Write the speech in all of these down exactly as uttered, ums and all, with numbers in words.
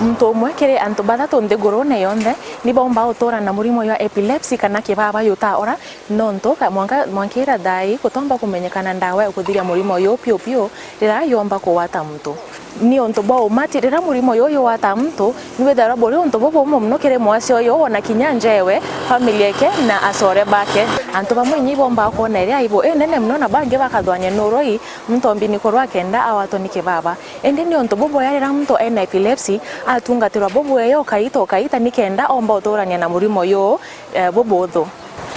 Muntu umwe kiri antu bathatu nthigurune yonthe ni baumba utura na murimo jwa epilepsy kana kibaba jutaora, nontu ka-, mwanka, mwankira thaa ii gutomba kumenyekana ndawa ya kuthiria murimo juu piu piu riria yomba kugwata muntu. Ni untu bwa umati, riria murimo juu jugwata muntu, ni withairwa buri untu bubumu mono kiri mwasya uyu, ona kinya njewe, family yake na acore bake. Antu bamwe inya ibomba kwona iri aibu inene mono, na bangi bakathwania nuroi muntu ombi ni kurwa kenda agwatwa ni kibaba. Indi ni untu bubwega riria muntu ena epilepsy atungatirwa bubwega ukaita ukaita, ni kenda omba uturania na murimo juu, eh, bubuthu.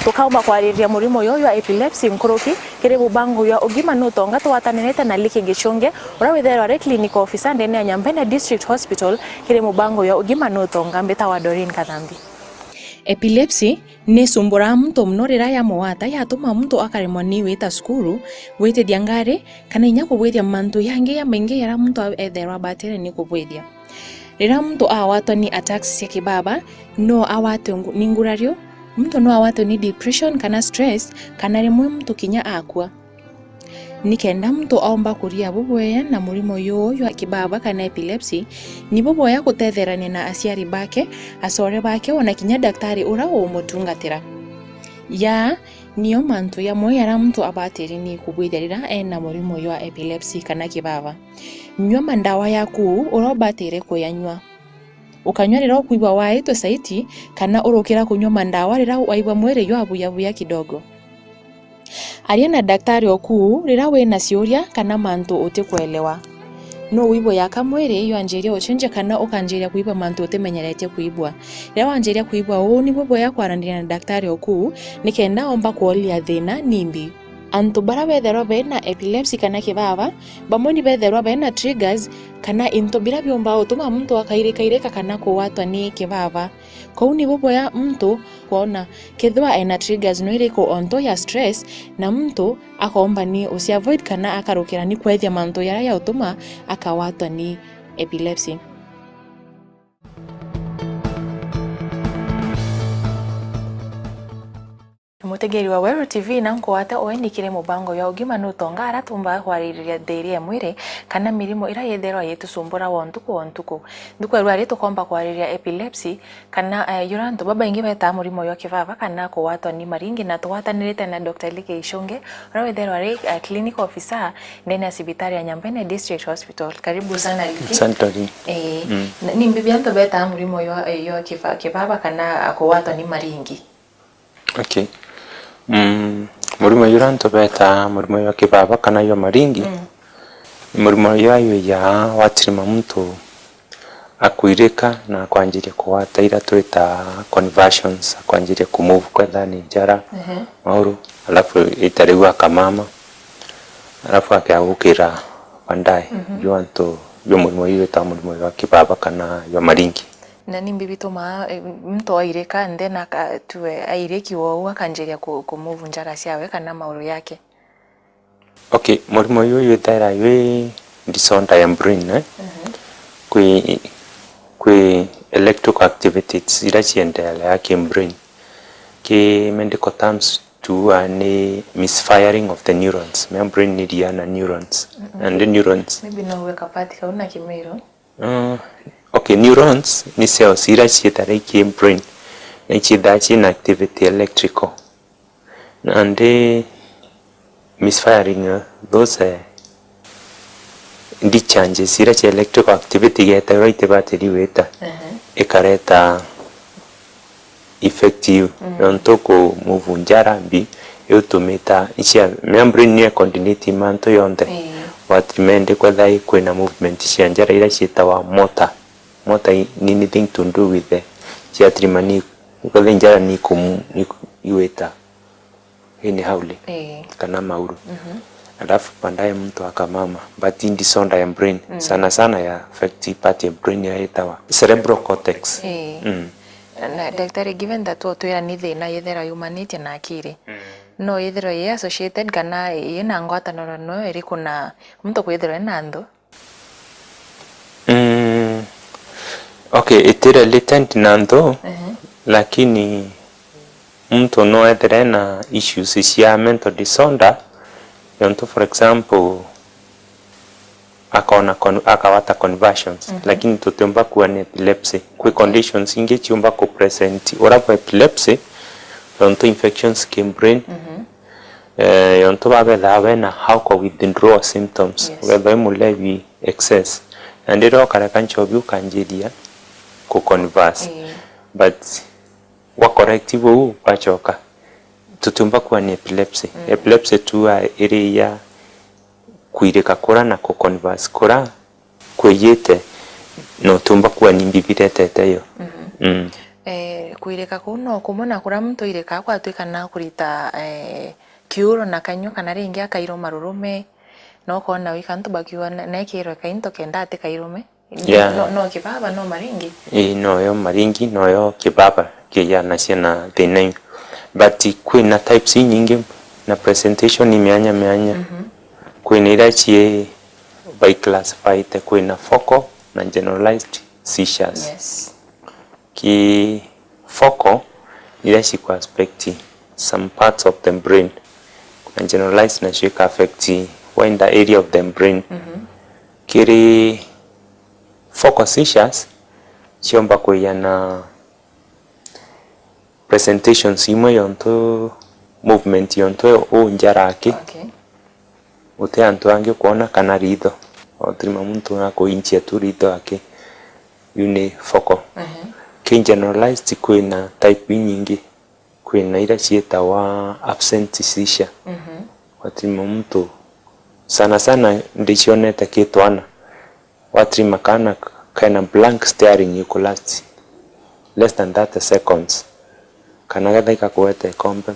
Tukaumba kwaririria murimo juu jwa epilepsy nkuruki kiri mubango jwa ugima nutonga twatanirite na Liki Gichunge, uria withairwa ari clinical officer ndene ya Nyambene District Hospital kiri mubango jwa ugima nutonga. Mbitawa Doreen Kathambi. Epilepsy ni icumburaa muntu mono riria yamugwata, yatuma muntu akaremwa ni gwita cukuru, gwitithia ngari, kana inya kubwithia mantu jangi jamaingi jaria muntu a-, ethairwa abatire ni kubwithia. Riria muntu agwatwa ni attacks cia kibaba, no agwatwe ngu-, ni ngurario, muntu no agwatwe ni depression kana stress, kana rimwe muntu kinya akua. Ni kenda muntu aumba kuria bubwega na murimo juu jwa kibaba kana epilepsy, ni bubwega gutetherania na aciari bake, acore bake, ona kinya daktari uria umutungatira. Jaa nio mantu jamwe jaria muntu abatiri ni kubwithia riria ena murimo jwa epilepsy kana kibaba. Nyua mandawa jaku uria ubatire kuyanyua. Ukanyua riria ukwigua waitwe saiti, kana urukira kunyua mandawa riria waigua mwiri jwabujabuja kidogo. Aria na daktari oku riria wina ciuria kana mantu utikwelewa. No wigwe jaka mwiri jwanjiria ucenjia kana ukanjiria kwigua mantu utimenyeretie kwigua. Riria wanjiria kwigua uu, ni bubwega kwaraniria na daktari oku ni kenda omba kwolia thina nimbi. Antu baria bethairwa bena epilepsy kana kibaba, bamwe ni bethairwa bena triggers kana into biria biumba gutuma muntu akairikairika kana kugwatwa ni kibaba. Kou ni bubwega muntu kwona kethirwa ena triggers no iriku onto ya stress, na muntu akomba ni uci avoid kana akarukira ni kwethia mantu jaria jautuma akagwatwa ni epilepsy. Mutegeri wa Weru T V, na nkwate ueni kiri mubango jwa ugima nutonga aria tumbaga kwaririria thiiri ya mwiri kana mirimo iria yithairwa yitucumburaga o ntuku o ntuku. Ntuku ya rua ri tukomba kwaririria epilepsy kana, eh, juria antu babaingi betaa murimo jwa kibaba kana kugwatwa ni maringi, na tugwatanirite na Doctor Liki Gichunge uria withairwa ari, eh, clinical officer ndene ya cibitari ya Nyambene District Hospital. Karibu sana Liki. Asante. Eh, mm, na ni mbibi antu betaa murimo jwa, eh, jwa kiba-, kibaba kana, ah, kugwatwa ni maringi? Okay. Mm, murimo juria antu betaa murimo jwa kibaba kana jwa maringi, mm, ni murimo juria jwiyaa watirima muntu akwirika na akwanjiria kugwata iria twitaa convulsions, akwanjiria kumove kwethira ni njara, ehe, mauru, alafu ita riu akamama, alafu akea gukira baadaye. Mhm. Ju antu, ju murimo juu witawa murimo jwa kibaba kana jwa maringi. Na ni mbibi tumaa, eh, muntu airika, and then aka-, tue airikiwa uu akanjiria ku-, kumove njara ciawe kana mauru yake? Okay, murimo juu jwithaira jwi disorder ya brain, eh? Mhm. Kwi, kwi electrical activities iria ciendelea ki brain. Ki medical terms tuuga ni misfiring of the neurons. Mea brain ni ria na neurons. Mm-mm. And the neurons. Maybe no uge kapati kau na Kimiru. Uh, okay, neurons ni cells iria ciithaira iki brain, na iciithaira ciina activity electrical. Nandi misfiring, uh, those, uh, discharges iria cia electrical activity igeetairwa itibatiri gwita, ehe, ikareta effect iu. Mm. Nontu ku move njara mbi, iu tumita, icia, membrane niyo icoordinate mantu yonthe. Ii. But mendi kwethira i kwina movement cia njara iria ciitawa motor. Motor i-, ni anything to do with the, ciatirima ni, kwethira i njara ni iku-, ni iku-, igwita. Hii ni hauli. Ii. Kana mauru. Mhm. Alafu baadaye mtu akamama. But hii disorder ya brain, mm, sana sana ya affect hii part ya brain ya itawa cerebral cortex. Ii. Mm. Na, daktari, given that utwira ni thina yithira yumanitie na akiri, mm, no yithirwe yi associated kana yina ngwataniro no iriku na muntu kwithirwa ena nthu? Mm, okay, iti related na nthu, ehe, lakini muntu no ethire na issues cia mental disorder, yontu, for example, akaona con-, akawata conversions. Mhm. Lakini tutiumba kuwa ni epilepsy. Kwi conditions ingi ciumba ku present ura bwa epilepsy, yontu infections ki brain. Mhm. Eh, yontu babethaa bena how kwa withdrawal symptoms. Yes. Ukethwa i mulevi excess. Na ndirio ukareka nchobi ukanjiria ku converse. Ii. But gwa correct buu, bachoka. Tutiumba kuwa ni epilepsy. Mm. Epilepsy tu a-, iri ya kuirika kura na ku converse kura kwiyite, na utiumba kuwa ni mbi biretete yo. Mhm. Mm. Eh, kuirika kuu no kumwe na kuria muntu airikaa gwatuika na kurita, eh, kiuro na kanyua, kana ringi akairuma rurume, na ukoona wika antu bakiuga na, na ekirwe kainto kenda ati kairume. Yeah. No, no kibaba, no maringi? Ii, no yo maringi, no yo kibaba kiianacia na thina iu. But kwina types inyingi na presentation ni mianya mianya. Mhm. Kwina iria cii by classified, kwina focal na generalized seizures. Yes. Ki focal, iria ciku affect some parts of the brain, na generalized nacio ika affect wider area of the brain. Mhm. Kiri focal seizures, ciomba kwiana presentations imwe yontu movement yontu u njara aki. Okay. Guti antu angi ukwona kana ritho. Watirima muntu akuinchia tu ritho aki. Iu ni focal. Mhm. Ki generalized kwina type inyingi. Kwina iria ciitawa absent seizure. Mhm. Watirima muntu, sana sana ndicionete ki twana. Watirima kana kena blank staring iku last less than thirty seconds. Kana getha ikakuete ikombe,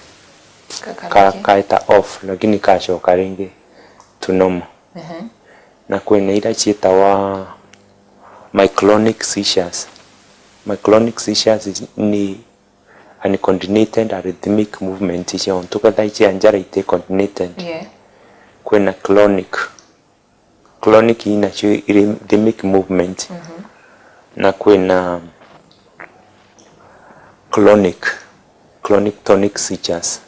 ka-, kaeta off, lakini kacoka ringi to normal. Ehe. Na kwina iria ciitawa myoclonic seizures. Myoclonic seizures is, ni uncoordinated arrhythmic movement cia untu ketha icia njara iti coordinated. Yeah. Kwina clonic. Clonic inacio iri rhythmic movement. Mhm. Na kwina clonic, clonic tonic seizures.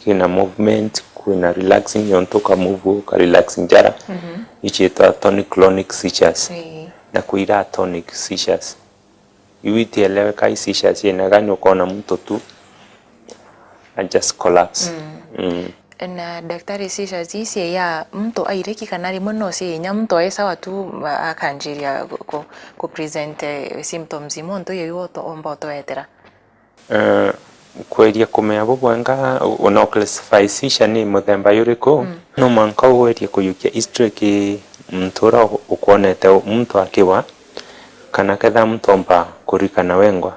Kwina movement, kwina relaxing, yontu uka move, uka relax njara. Mhm. Icio itwa tonic clonic seizures. Ii. Na kwira tonic seizures. Iu itieleweka i seizures ciina gani, ukoona muntu tu a just collapse. Mm. Mm. Na daktari, seizures ii ciia muntu airiki kana rimwe no cia inya muntu ai sawa tu, a-, akanjiria ku, ku, ku present, eh, symptoms imwe untu iu uto-, umba utwetera? Eh, kweria kumenya bubwenga u-, una classify seizure ni muthemba yuriku, mm, no mwanka ugerie kuyukia history ki muntu uria u-, ukwonete u-, muntu akiwa, kana ketha muntu omba kurikana wengwa.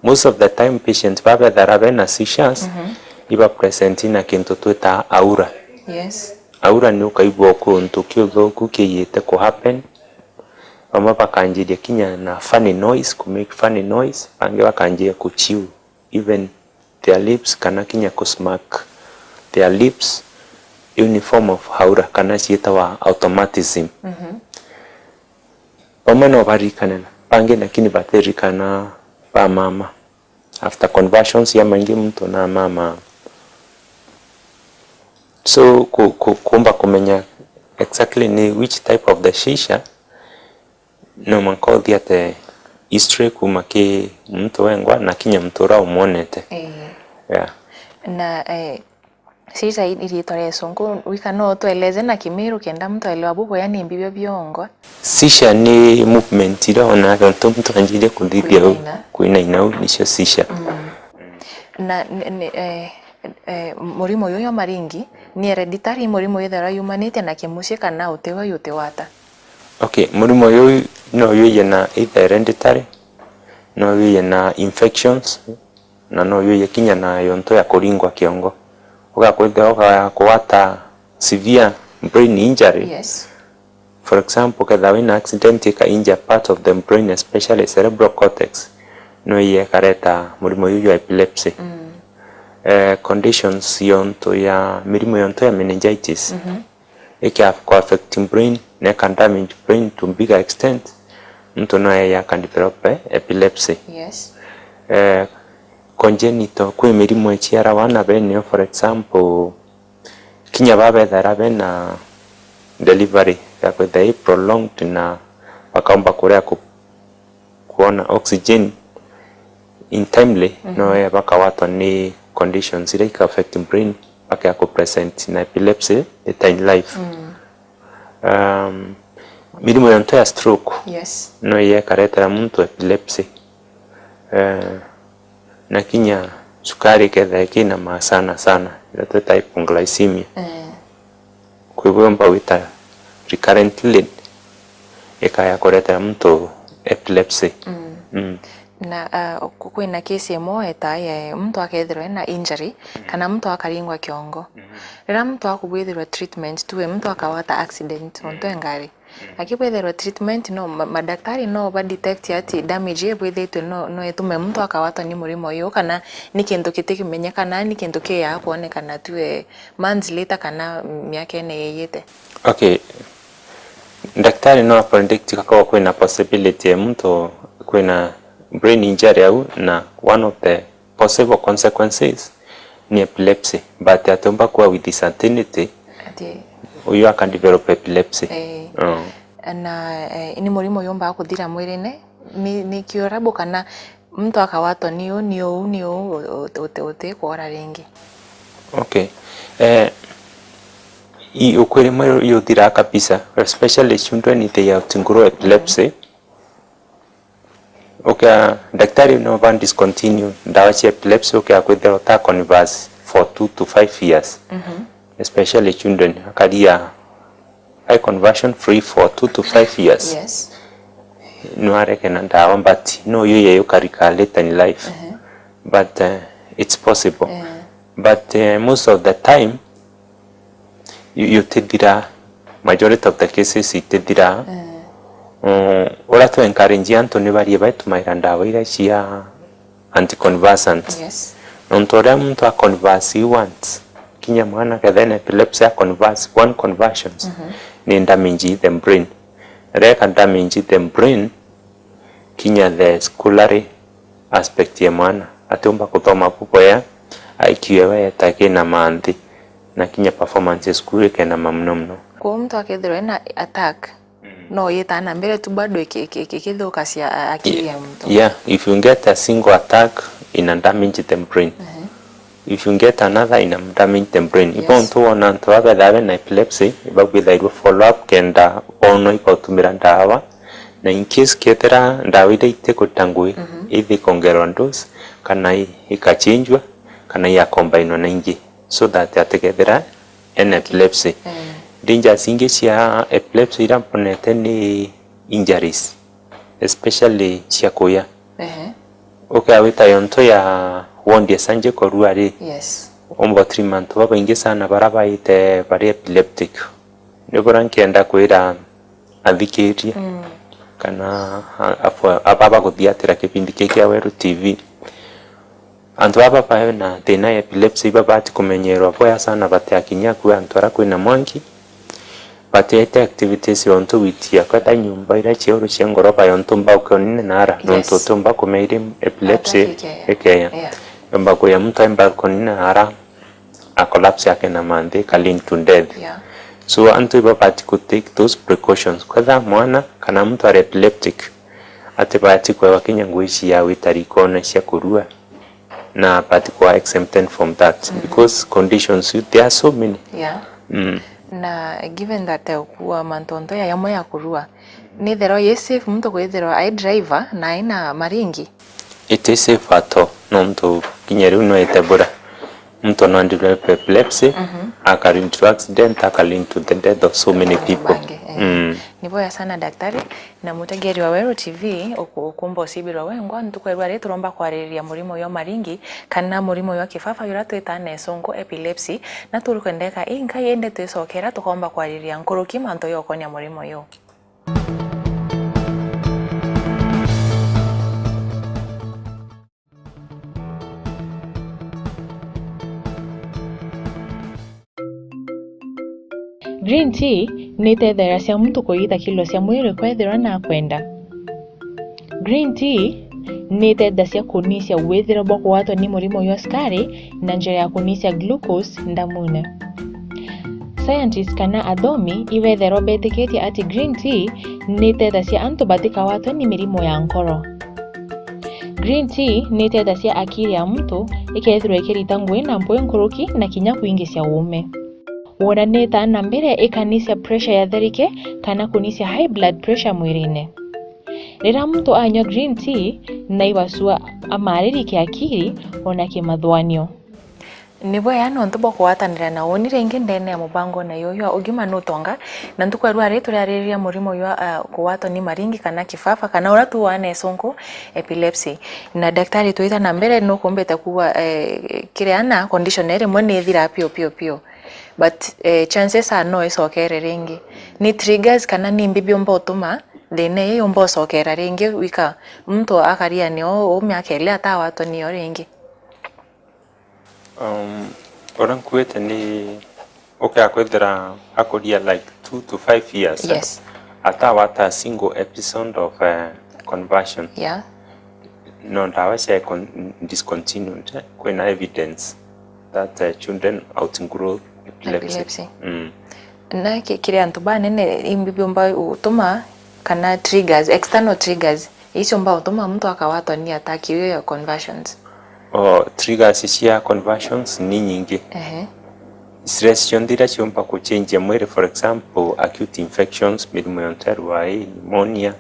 Most of the time, patients babethara bena seizures, mhm, iba present na kintu twita aura. Yes. Aura ni ukaigua kuntu kiuthuku kiiyite ku happen. Bamwe bakanjiria kinya na funny noise, ku make funny noise, bangi bakanjiria ku chew even their lips, kana kinya ku smack their lips. Iu ni form of aura, kana ciitawa automatism. Mhm. Bamwe no baririkane, bangi lakini batirikana ba mama. After conversions ya maingi muntu na mama. So, ku-, ku-, kumba kumenya exactly ni which type of the seizure, no mwanka uthiate history kuma ki muntu wengwa na kinya muntu uria umwonete. Ii. Yeah. Na, eh, seizure i-, iriitwa ria gisungu, wika no utweleze na kimiru kenda muntu aelewa bubuya ni mbibio biongwa? Seizure ni movement iria onaga untu muntu anjirie kuthithia u-, kwinaina. Kwinaina u, nicio seizure. Mm. Na ni, ni, eh, eh, murimo uyu jwa maringi ni hereditary, murimo ithera yumanitie na kimucii kana utiwe utiwata? Okay, murimo uyu no yuyie na either hereditary, no yuyie na infections, na no yuyie kinya na yonto ya kuringwa kiongo. Ugakwithira ugakwata severe brain injury. Yes. For example, ketha wina accident ika injure part of the brain, especially cerebral cortex, no iye ikareta murimo uyu jwa epilepsy. Mm. Eh, conditions yonto ya, mirimo yonto ya meningitis. Mhm. Ikia ku affect brain, na ika damage brain to bigger extent, muntu no eya aka develop epilepsy. Yes. Eh, congenital, kwi mirimo iciarawa na benio, for example, kinya babethara bena delivery ya kwithira i prolonged na bakaumba kurea ku-, kuona oxygen in timely, no ya bakawatwa ni conditions iria ika affect brain, bakea ku present na epilepsy later in life. Um, mirimo yonto ya stroke, yes, no iye ikaretera muntu epilepsy. Eh, na kinya cukari ikethira ikinamaa sana sana, iria twita hypoglycemia. Eh. Kwigua yomba gwita recurrently, ikaya kuretera muntu epilepsy. Mm. Mm. Na, uh, ku-, kwina case imwe eta ya muntu akethirwa ena injury, kana muntu akaringwa kiongo. Riria muntu akubwithirwa treatment tu, we muntu akawata accident, muntu e ngari. Akibwithirwa treatment, no, ma-, madaktari no ba detect ati damage ibwithitwe no, no itume muntu akawatwa ni murimo uyu, kana ni kintu kitikimenyeka, na ni kintu kiyaa kwonekana tu, eh, months later kana miakene yiyite. Okay. Daktari no a predict gakorwa kwina possibility ya muntu kwina brain injury au, na one of the possible consequences ni epilepsy, but atiumba kuwa with certainty ati uyu aka develop epilepsy. Eh. Mm. Na, eh, ni murimo yumbaga kuthira mwirine, ni, ni curable kana muntu akawatwa ni uu, ni uu, ni uu, uti, uti, uti kwora ringi? Okay. Eh, i-, ukwiri mwe yuthira kabisa, especially children, they outgrow epilepsy. Ukia, daktari no ba discontinue ndawa cia epilepsy, ukia kwithira uta converse for two to five years. Especially children, akaria ai conversion free for two to five years. Yes. No areke na ndawa, but no yo ye ukarika later in life. But, uh, it's possible. But, uh, most of the time, yu-, yutithira, majority of the cases itithira. Mm, uria tu encourage antu ni barie baitumaira ndawa iria cia anticonvulsant. Yes. Nontu uria muntu a converse once, kinya mwana ketha ena epilepsy a converse, one conversions, ni damage the brain. Na reka damage the brain, kinya the scholarly aspect ya mwana, atiumba kuthoma buboya, I Q ewe yeta kinama nthi, na kinya performance ya cukuru ikenama muno muno. Kwou muntu akethirwa ena attack, no yita na mbere tu bado iki-, iki-, iki-, ikithukacia a-, akili ya muntu. Yeah, if you get a single attack, ina damage the brain. If you get another, ina damage the brain. Ibo untu wona antu baba bethaga bena epilepsy, ibabwithairwe follow up kenda onwa ibautumira ndawa. Na in case kethira ndawa iria itikuruta ngugi, either ikongerwa dose, kana i-, ikachenjwa, kana iakombainwa na ingi, so that atikethira ena epilepsy. Dangers ingi cia epilepsy iria mbonete ni injuries, especially cia kuya. Ehe. Ukea wita yonto ya ward ya surgical kurua ri, yes, umba treatment babaingi sana bara baite bari epileptic. Ni bura nkienda kwira athikirie, kana a-, afwa-, aba baguthiatira kibindi kii kia Weru T V. Antu baba bae na thina ya epilepsy ibabati kumenyerwa bwega sana, batiakinya kwi antu aria kwina mwanki, batiete activities yontu witia kwetha nyumba iria ciauru cia ngoroba yontu mba ukioni na ara, nontu utiumba kumea iria epilepsy ikeya. Yomba kuya muntu ai balcony na ara, a collapse yake na manthi, ika lead to death. Yeah. So antu ibabati ku take those precautions. Kwetha mwana kana muntu ari epileptic, atibati kwewa kinya ngugi cia witari ikona cia kurua, na abati kwa exempted from that, because conditions, there are so many. Yeah. Mm. Na given that, eh, ukua mantu onto ya yamwe ya kurua, nithirwa ye safe muntu kwithirwa ai driver na aina maringi? It is safe at all, nontu kinya riu no ite bura. Muntu no develop epilepsy, aka lead to accident, aka lead to the death of so many people. Bangi, eh. Mm. Ni boya sana daktari, na mutegeri wa Weru T V, uku-, ukumba ucibirwa wengwa, ntuku ya rua ri turomba kwaririria murimo yo maringi, kana murimo yo kifafa yura twita na isungu epilepsy, na turikwendeka inkai indi twicokera tukomba kwaririria nkuruki mantu yokonia murimo yo. Green tea ni iteithagiriria muntu kuigita kilo cia mwiri kwethirwa na akwenda. Green tea ni iteithagia kunyicia withiro bwa kugwatwa ni murimo jwa cukari na njira ya kunyicia glucose ndamune. Scientists kana athomi ibethairwa betikitie ati green tea ni itetacia antu batikawatwe ni mirimo ya nkoro. Green tea ni itetacia akiri ya muntu ikethirwa ikirita ngui na mpwi nkuruki na kinya kwingicia uume. Wona ni itaa na mbere ikanicia pressure ya tharike kana kunicia high blood pressure mwirine. Riria muntu anywa green tea, naibacua amariri kiakiri ona kimathwanio. Ni bwega nontu bwa kugwatanira na uni ringi ndene ya mubango na yuyu ugima nutonga. Na ntuku ya rua ri turiaririria murimo jwa, ah, kugwatwa ni maringi kana kifafa, kana uria tuugaa na isunku epilepsy. Na daktari, twita na mbere, nukumbite kuuga, eh, kiri ana condition ii rimwe ni ithiraa piu piu piu. But, eh, chances are no icokere ringi. Ni triggers kana ni mbi biumba utuma thina ii yumba ucokera ringi, wika muntu akaria nio uume akele atawatwa nio ringi? Um, uria nkuite ni ukea kwithira akuria like two to five years, eh, Yes. atawata a single episode of, eh, conversion. Yeah. No ndawa cia con-, discontinued, eh, kwina evidence that, eh, children outgrow epilepsy. Epilepsy. Mm. Na ki-, kiri antu banene, imbi biumba utuma kana triggers, external triggers, iciumba utuma muntu akawatwa ni attack iu ya conversions? O, triggers cia conversions ni nyingi. Ehe. Stress cionthe iria ciumba kuchenjia mwiri, for example, acute infections, mirimo yonthe ya rwai, pneumonia,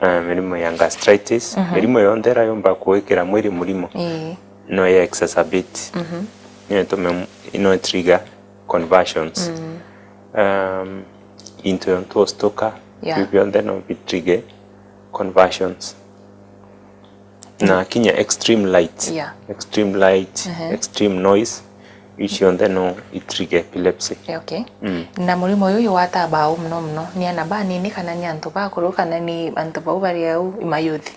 eh, mirimo ya gastritis, Mhm. mirimo yonthe iria yumba kuikira mwiri murimo, Ii. no ya exacerbate. Mhm. No itume m-, no trigger conversions. Mm. Um, into yontu ustuka, Yeah. biu bionthe no bitrige conversions. Na kinya extreme light, Yeah. extreme light, Mhm. extreme noise, iu cionthe no itrige epilepsy. Okay. Mm. Na murimo uyu jugwataa bau muno muno? Ni ana banini kana ni antu bakuru kana ni antu bau bari au imayuthi?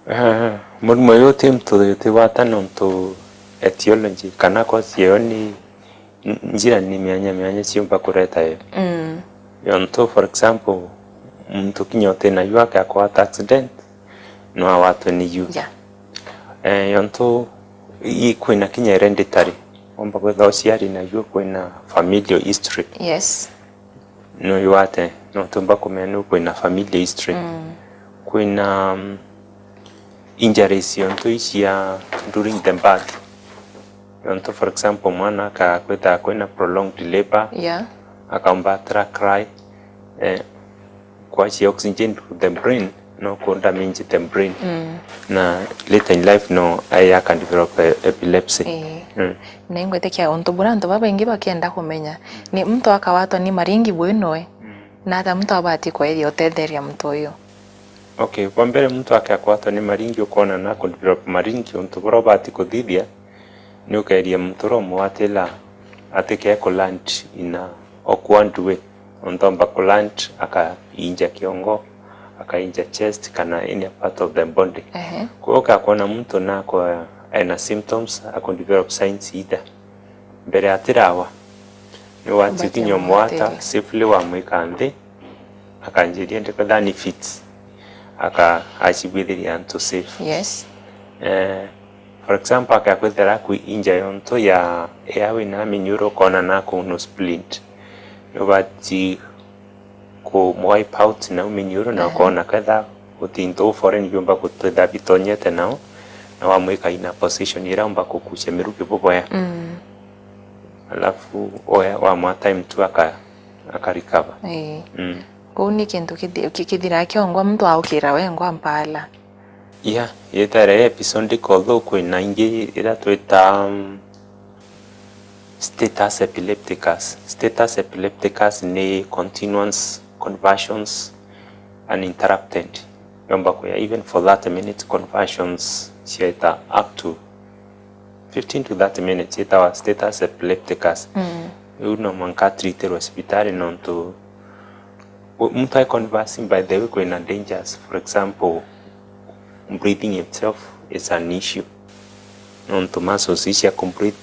Eh, murimo uyu ti muntu utigwata nontu etiology kana cause yayo ni n-, njira ni mianya mianya ciumba kureta yo. Mm. Yontu, for example, muntu kinya utina yu akea kwata accident, no awatwe ni yu. Yeah. Eh, yontu i-, kwina kinya hereditary, womba kwithirwa uciari na yu kwina familial history. Yes. No yu ate, no tumba kumenya nu kwina familial history. Mm. Kwina, um, injuries yontu icia during the birth. Yontu, for example, mwana akakwita kwina prolonged labor, Yeah. akaumba atara cry, eh, kwacia oxygen to the brain, no ku damage the brain. Mm. Na later in life, no, ai aka develop e-, epilepsy. Ii. Mm. Na ingwitikia untu buria antu babaingi bakienda kumenya, ni muntu akawatwa ni maringi bwinoe, Mm. na ata muntu abati kweria utetheria muntu uyu? Okay, bwa mbere muntu akakwatwa ni maringi, ukona na ku develop maringi, untu buria ubati kuthithia, ni ukeria muntu uria umwatila atike ku land in a awkward way. Untu omba ku land, akainja kiongo, akainja chest, kana any part of the body. Ehe. Kwou ukakwona muntu nako ena symptoms, aku develop signs either. Mbere atirawa, ni wati But kinya umwata, umwatiri. Safely wamwika nthi, akanjiria ndiko thani fits, aka-, acibwithiria antu safe. Yes. Eh, for example, akakwithira kwi inja yontu ya airway na minyuru, ukona nako no splint. Ni ubati ku wipe out na uminyuru na Aha. ukona ketha guti into foreign biumba kutwitha bitonyete nao, na wamwika in a position iria umba kukucia miruki buboya. Mm. Alafu oya wamwa time tu aka, aka recover. Ii. Mm. Kou ni kintu kithi-, ki-, kithira kiongwa muntu aukira wengwa mpala. Yeah, yethaira i episodic, although kwina ingi iria twita, um, status epilepticus. Status epilepticus ni continuous conversions uninterrupted. Yomba kuya even for thirty minutes, conversions ciaita up to fifteen to thirty minutes, itawa status epilepticus. Mm. Riu no mwanka atreatirwe cibitari nontu u-, muntu ai conversing, by the way, kwina dangers. For example, breathing itself is an issue. Nontu muscles ici cia ku breathe,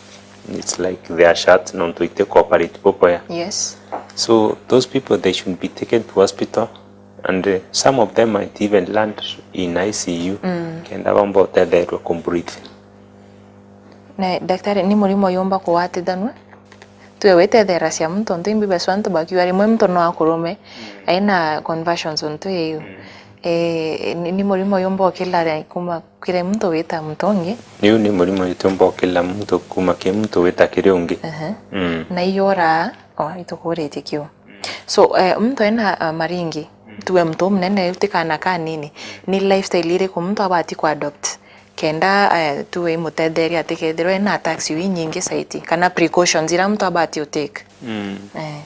it's like they are shut, nontu iti cooperate buboya. Yes. So those people, they should be taken to hospital, and, uh, some of them might even land in I C U, Mm. kenda bamba utetherwe ku breathe. Na daktari, ni murimo yumba kugwatithanua? Tue witetheracia muntu, ontu imbi besu antu bakiuga rimwe muntu no akurume, mm, aina conversions ontu iu. Mm. Eh, ni, ni murimo yumba ukila ria kuma kiri muntu wita muntu ungi? Niu ni murimo yumba ukila muntu kuma kiri muntu wita kiri ungi. Aha. Mm. Na iyora, o, itukuritie kiu. So, eh, muntu ena, ah, maringi, mm, tuwe muntu umunene, uti kana kanini, ni lifestyle iriku muntu abati ku adopt kenda, eh, tuwe imutetheria atikethirwe ena attacks iu inyingi saiti, kana precautions iria muntu abati u take? Mm. Eh.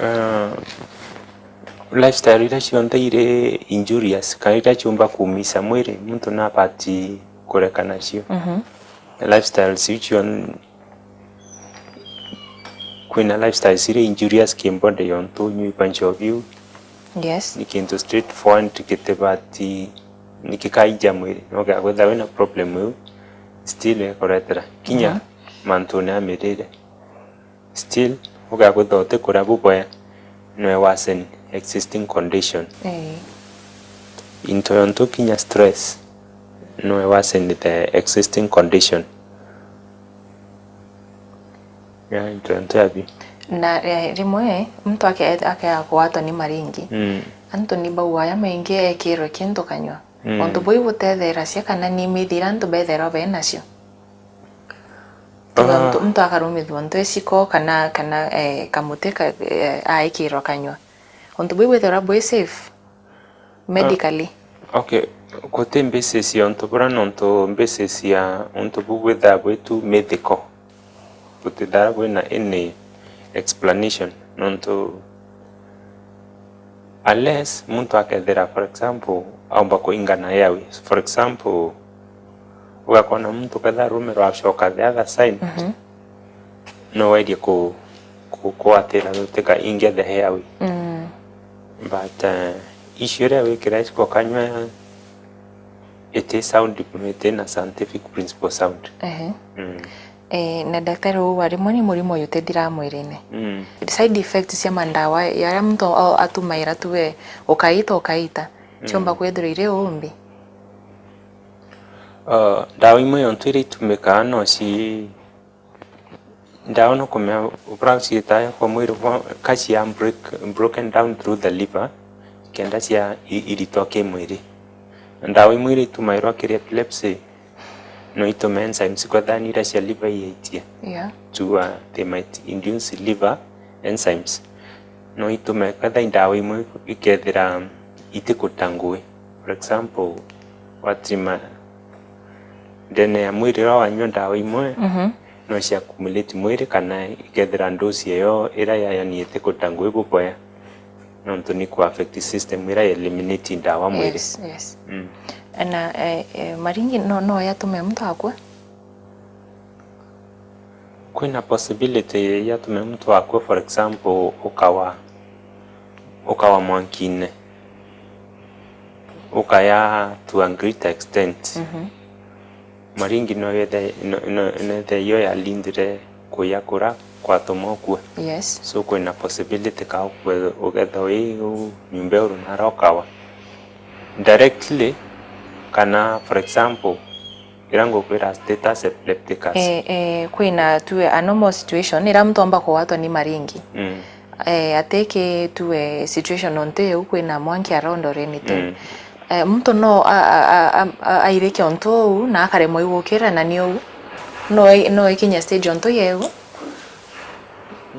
Eh, lifestyle iria cionthe iri injurious, kana iria ciumba kuumisa mwiri, muntu nabati kureka nacio. Mhm. Lifestyles iu cion-, kwina lifestyles iria injurious ki body yontu unyui bwa nchobi u. Yes. Ni kintu straightforward gitibati, ni gikaija mwiri. No giakwithira wina problem iu, still ikuretera. Kinya, mhm, mantune ya mirire. Still, ugakwithira utikuria bubwega, no e worsen existing condition. Ii. Into yontu kinya stress, no e worsen the existing condition. Ya, into yontu ya bi. Na, eh, rimwe, muntu ake-, akea kugwatwa ni maringi. Mm. Antu ni bauga aya maingi ekirwe kintu kanyua. Mm. Untu buu ibutetheracia kana ni mithi iria antu betherwa benacio? Tuge, ah, muntu, muntu akarumithua muntu iciko kana, kana, eh, kamuti ka, eh, aikirwa kanyua. Untu buu bwithirwa bwi safe medically? Ah, okay. Guti basis ya untu bura, nontu basis ya untu buu bwithirwa bwi tu mythical. Butithirwa bwina any explanation, nontu unless muntu akethira, for example, aumba kuingana airways. For example, ugakona muntu kethira arumirwa acoka the other side, mhm, no werie ku-, ku-, kuatira gutika inge the airway. Mm. But, uh, issue iria wikira iciko kanyua, it is sound, it is na scientific principle sound. Ehe. Mm. Eh, na daktari uu wa rimwe ni murimo uyu utithiraa mwirine. Mm. Side effects cia mandawa yaria muntu o-, atumaira tuwe ukaita, ukaita, ciumba, mm, kwithirwa iri umbi? Uh, ndawa imwe yontu iria itumikaa no ci-, ndawa no kumea bura ciitae kwa mwiri bwa, ka cia break, broken down through the liver, kenda cia i-, iritwa ki mwiri. Ndawa imwe iria itumairwa kiri epilepsy, no itume enzymes kwethira ni iria cia liver iaitia. Yeah. To, uh, they might induce liver enzymes. No itume kwethira ndawa imwe ikethira itikuruta ngugi. For example, watima ndene ya mwiri uria wanyua ndawa imwe, mhm, no cia accumulate mwiri kana ikethira dose eyo iria yayani itikuruta ngugi bubwega. Nontu ni ku affect system iria ya eliminate ndawa mwiri. Yes, yes. Mm. Na, eh, eh, maringi no, no yatume muntu akua? Kwina possibility yatume muntu akua, for example, ukawa, ukawa mwankine, ukaya to a great extent. Mhm. Maringi no yethe-, no, no, no yethe yo yalindire kuya kura kwatuma ukue. Yes. So kwina possibility ka ukue ugetha wi u nyumba uru nara ukawa directly, kana for example, ira ngukwira status epilepticus. Eh, eh, kwina tuwe a normal situation ira muntu omba kugwatwa ni maringi. Mm. Eh, atiki tuwe situation ontu iu kwina mwanki arondo rinite. Mm. Eh, muntu no a-, a-, a-, a-, a-, airike ontu uu na akaremwa igukira na ni uu. No i-, no ikinya stage ontu yeu.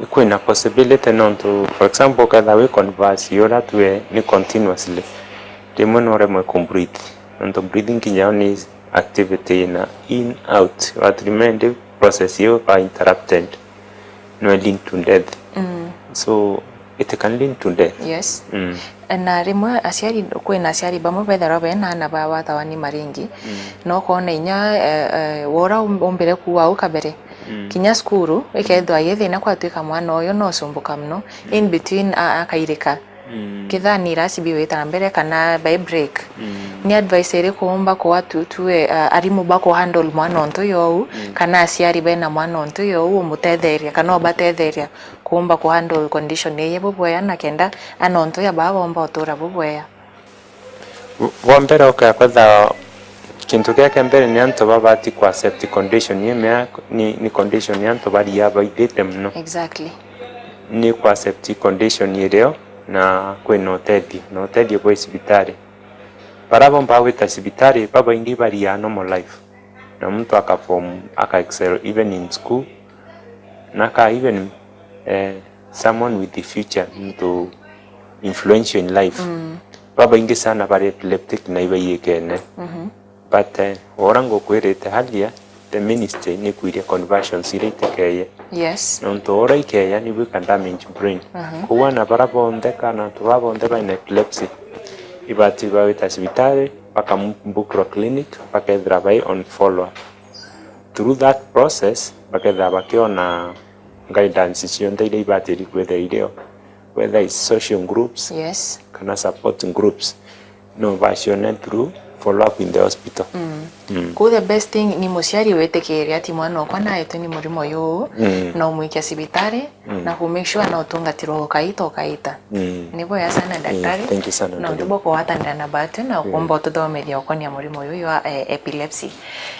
Kwina possibility nontu, for example, ukethira wi converse uria tuwe ni continuously, rimwe no uremwe ku breathe. Nontu breathing kinya yo ni activity ina in out, but remain process iu ba interrupted. No lead to death. Mm. So, it can lead to death. Yes. Mm. Na rimwe aciari, kwina aciari bamwe bethagirwa bena aana bagwatawa ni maringi, mm, na ukona inya, eh, eh, wora um-, umbire kuua au kabere. Mm. Kinya cukuru, ikethwa i thina kwatuika mwana uyu no usumbuka muno. Mm. In between a-, akairika. Mm. Kethira ni iraci biwita na mbere kana by break. Mm. Ni advice iriku umba kuwa tu, tuwe, uh, arimu ba ku handle mwana ontu you, mm, kana aciari bena mwana ontu you umutetheria kana ubatetheria kuumba ku handle condition iye bubwega na kenda ana ontu ya baa bomba utura bubwega? Bwa mbere ukea kwetha Kintu kia kia mbere ni antu babati ku accept condition imea, ni, ni condition ya antu baria baithite mono. Exactly. Ni ku accept condition irio na kwina utethio, na utethio bwa cibitari. Bara bomba gwita cibitari, babaingi baria normal life. Na muntu aka form, aka excel even in school. Na ka even, eh, someone with the future, muntu influential in life. Mm. Babaingi sana bari epileptic na ibaiyikene. Mm-hmm. But, eh, ora ngukwirite halia, the ministry ni kwiria conversions iria itikeye. Yes. Nontu ora ikeya ni bwika damage brain. Mm-hmm. Koguo ana bara bonthe kana antu bara bonthe baina epilepsy, ibati bawita cibitari, bakambukrwa clinic, bakethira bai on follow. Through that process, bakethira bakiona guidance cionthe iria ibatiri kwithira irio, whether it's social groups, yes, kana support groups, no bacione through follow up in the hospital. Mm. Mm. Kuu the best thing ni muciari witikiria ati mwana okwa naetwe ni murimo uyu, mm, na umwikia cibitari, mm, na ku make sure na utungatirwa ukaita ukaita. Mm. Ni bwega sana, mm, daktari. Thank you sana, nontu bwa kugwatanira na batwi na, mm, ukumba ututhomithia ukonia murimo uyu wa, eh, epilepsy.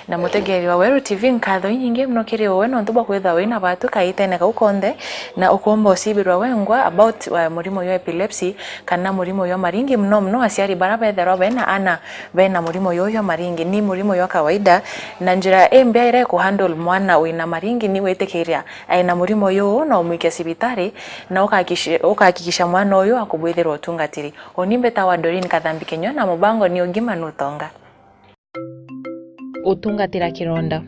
Na mutegeeri wa Weru T V, nkatho inyingi mono kiri uwe nontu bwa kwithirwa wina batwi kaitene kau konthe, na ukumba ucibirwa wengwa about, uh, murimo uyu wa epilepsy kana murimo uyu wa maringi, mono mono aciari bara betherwa bena ana bena murimo uyu wa maringi. Ni murimo jwa kawaida, na njira imbea iria ikuhandle mwana wina maringi ni gwitikiria aina murimo uyu na umwikia cibitari, na ukahakishi-, ukahakikisha mwana uyu akubwithirwa utungatiri. Uni mbitawa Doreen Kathambi Kinyua na mubango ni Ugima Nutonga. Utungatira kironda.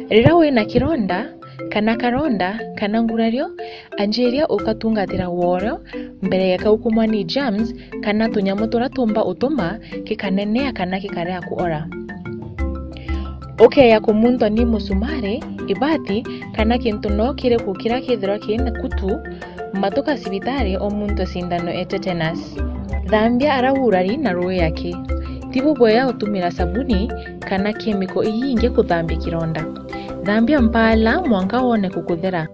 Riria wina kironda, kana karonda, kana ngurario, anjiria ukatungatira gworio mbere ya kaukumwa ni germs kana tunyamu turia tumba utuma gikanenea kana gikarega kuora. Ukeya kumuntwa ni musumari, ibati, kana kintu no kiriku kiria kithirwa kina kutu, matuka cibitari o muntu cindano e tetanus. Thambia ara urari na ruui aki. Ti bubwega utumira sabuni kana kemiko ii ingi kuthambia kironda. Thambia mpaala mwanka wone kukuthera.